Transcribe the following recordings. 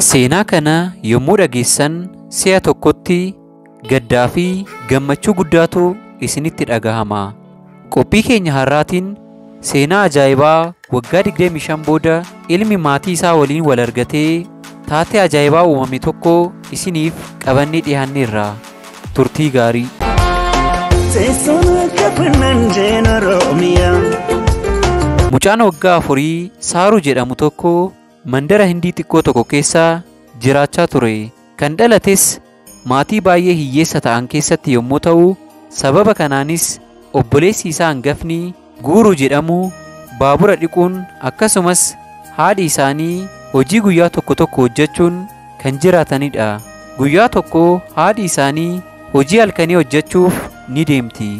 Seenaa kana yommuu dhageessan si'a tokkotti gaddaa fi gammachuu guddaatu isinitti dhagahama. Qophii keenya har'aatiin seenaa ajaa'ibaa waggaa 25 booda ilmi maatii isaa waliin wal argatee taatee ajaa'ibaa uumame tokko isiniif qabannee dhiyaanneerra. Turtii gaarii. Teessuma kafannan Oromiyaa. Mucaan waggaa 4 Saaruu jedhamu tokko mandara Hindii xiqqoo tokko keessa jiraachaa ture. Kan dhalates maatii baay'ee hiyyeessa ta'an keessatti yommuu ta'u, sababa kanaanis obboleessi isaa hangafni Guuruu jedhamu baabura dhiquun akkasumas haadhi isaanii hojii guyyaa tokko tokko hojjechuun kan jiraatanidha. Guyyaa tokko haadhi isaanii hojii halkanii hojjechuuf ni deemti.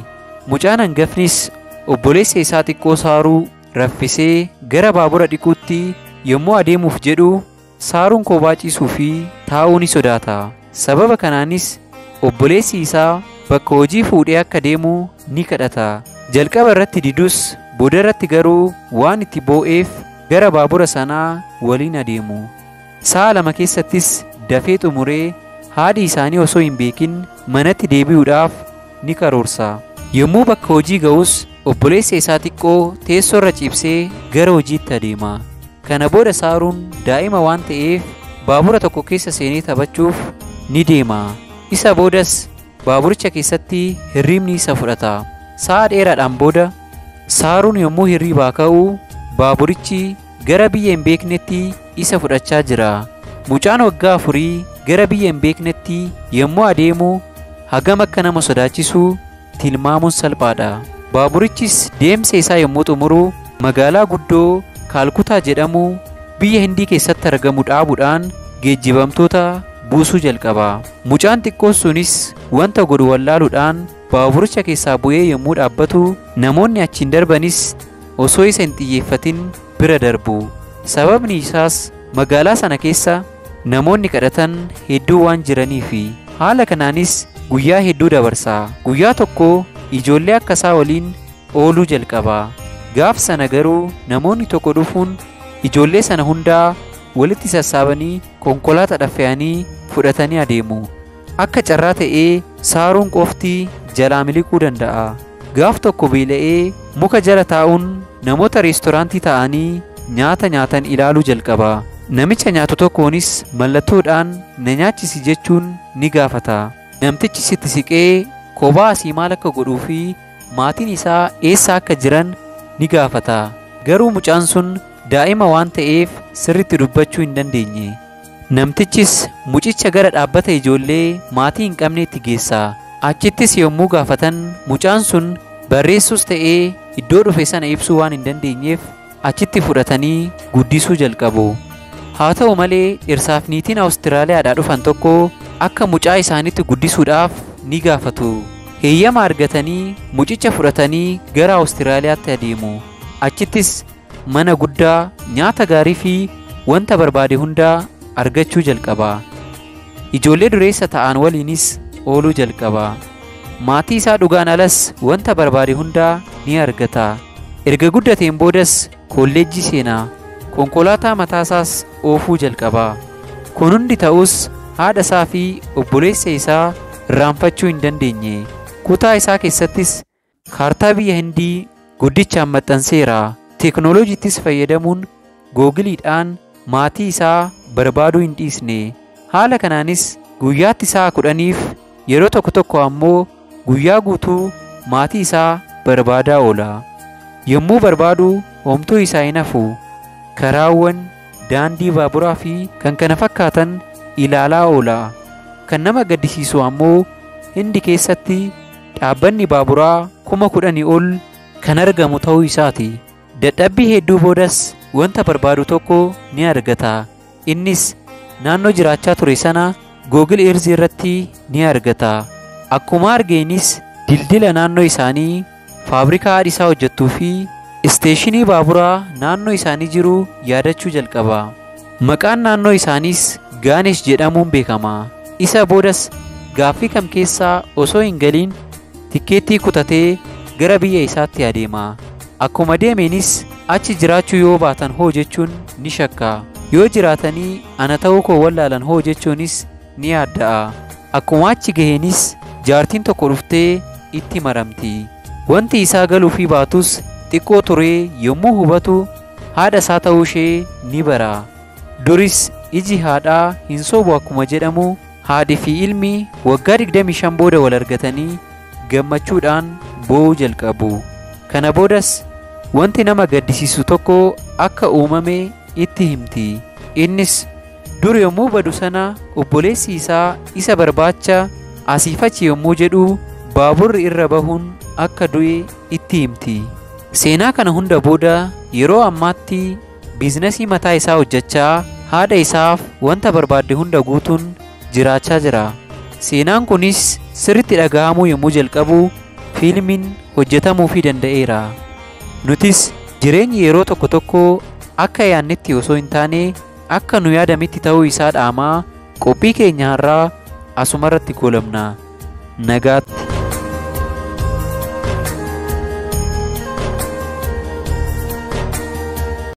Mucaan hangafnis obboleessa isaa xiqqoo Saaruu raffisee gara baabura dhiquutti yommuu adeemuuf jedhu Saaruun kophaa ciisuu fi taa'uu ni sodaata. Sababa kanaanis obboleessi isaa bakka hojii fuudhee akka deemu ni kadhata. Jalqaba irratti didus booda irratti garuu waan itti boo'eef gara baabura sanaa waliin adeemu. Sa'a 2 keessattis dafee xumuree haadhi isaanii osoo hin beekin manatti deebi'uudhaaf ni karoorsa. Yommuu bakka hojii ga'us obboleessa isaa xiqqoo teessoo irra ciibsee gara hojiitti adeema. Kana booda Saaruun daa'ima waan ta'eef baabura tokko keessa seenee taphachuuf ni deema. Isa boodas baaburicha keessatti hirribni isa fudhata. Sa'a dheeraadhaan booda Saaruun yommuu hirribaa ka'u baaburichi gara biyya hin beeknetti isa fudhachaa jira. Mucaan waggaa 4 gara biyya hin beeknetti yommuu adeemu hagam akka nama sodaachisu tilmaamuun salphaadha. Baaburichis deemsa isaa yommuu xumuru magaalaa guddoo Kaalkutaa jedhamu biyya Hindii keessatti argamu dhaabuudhaan geejjibamtoota buusuu jalqaba. Mucaan xiqqoon sunis wanta godhu wallaaluudhaan baaburicha keessaa bu'ee yommuu dhaabbatu namoonni achiin darbanis osoo isa hin xiyyeeffatin bira darbu. Sababni isaas magaalaa sana keessa namoonni kadhatan hedduu waan jiraniifi. Haala kanaanis guyyaa hedduu dabarsa. Guyyaa tokko ijoollee akka isaa waliin ooluu jalqaba. Gaaf sana garuu namoonni tokko dhufuun ijoollee sana hundaa walitti sassaabanii konkolaataadhaan fe'anii fudhatanii adeemu. Akka carraa ta'ee Saaruun qofti jalaa miliquu danda'a. Gaaf tokko beela'ee muka jala taa'uun namoota reestooraantii taa'anii nyaata nyaatan ilaaluu jalqaba. Namicha nyaatu tokkoonis mallattoodhaan na nyaachisi jechuun ni gaafata. Namtichi sitti siqee kophaa asii maal akka godhuu fi maatiin isaa eessa akka jiran ni gaafata. Garuu mucaan sun daa'ima waan ta'eef sirriitti dubbachuu hin dandeenye. Namtichis mucicha gara dhaabbata ijoollee maatii hin qabneetti geessa. Achittis yommuu gaafatan mucaan sun barreessus ta'ee iddoo dhufe sana ibsuu waan hin dandeenyeef achitti fudhatanii guddisuu jalqabu. Haa ta'u malee dhirsaaf niitiin Awustiraaliyaadhaa dhufan tokko akka mucaa isaaniitti guddisuudhaaf ni gaafatu. Heeyyama argatanii mucicha fudhatanii gara Awustiraaliyaatti adeemu. Achittis mana guddaa, nyaata gaarii fi wanta barbaade hundaa argachuu jalqaba. Ijoollee dureessa ta'an waliinis ooluu jalqaba. Maatii isaa dhugaan alas wanta barbaade hundaa ni argata. Erga guddateen boodas kolleejjii seenaa. Konkolaataa mataasaas oofuu jalqaba. Kun hundi ta'us haadha isaa fi obboleessa isaa irraanfachuu hin dandeenye. Kutaa isaa keessattis kaartaa biyya Hindii guddichaan maxxanseera. Teeknooloojiittis fayyadamuun googiliidhaan maatii isaa barbaaduu hin dhiisne. Haala kanaanis guyyaatti sa'a 10f yeroo tokko tokko ammoo guyyaa guutuu maatii isaa barbaadaa oola. Yommuu barbaadu homtuu isaa hin hafu. Karaawwan, daandii baaburaa fi kan kana fakkaatan ilaalaa oola. Kan nama gaddisiisu ammoo Hindi keessatti dhaabbanni baaburaa 10,000 ol kan argamu ta'uu isaati. Dadhabbii hedduu boodas wanta barbaadu tokko ni argata. Innis naannoo jiraachaa ture sana Google Earth irratti ni argata. Akkuma argeenis dildila naannoo isaanii, faabrikaa haadhi isaa hojjettuu fi isteeshinii baaburaa naannoo isaanii jiru yaadachuu jalqaba. Maqaan naannoo isaaniis Gaanesh jedhamuun beekama. Isa boodas gaaffii kam keessaa osoo hin galiin tikkeettii kutatee gara biyya isaatti adeema. Akkuma deemeenis achi jiraachuu yoo baatan hoo jechuun ni shakka. Yoo jiraatanii ana ta'uu koo wallaalan hoo jechuunis ni yaadda'a. Akkuma achi gaheenis jaartiin tokko dhuftee itti maramti. Wanti isaa galuufii baatus xiqqoo turee yommuu hubatu haadha isaa ta'uu ishee ni bara. Duris iji haadhaa hin sobu akkuma jedhamu, haadhi fi ilmi waggaa 25 booda wal argatanii gammachuudhaan boo'uu jalqabu. Kana boodas wanti nama gaddisiisu tokko akka uumame itti himti. Innis dur yommuu badu sana obboleessi isaa isa barbaacha asiif achi yommuu jedhu baaburri irra bahuun akka du'e itti himti. Seenaa kana hunda booda yeroo ammaatti biizinasii mataa isaa hojjechaa haadha isaaf wanta barbaadde hunda guutuun jiraachaa jira. Seenaan kunis sirriitti dhaga'amuu yommuu jalqabu fiilmiin hojjetamuufii danda'eera. Nutis jireenyi yeroo tokko tokko akka yaadnetti osoo hin taane akka nu yaadametti ta'uu isaa dhaamaa qophii keenya har'aa asumarratti goolabna. Nagaatti.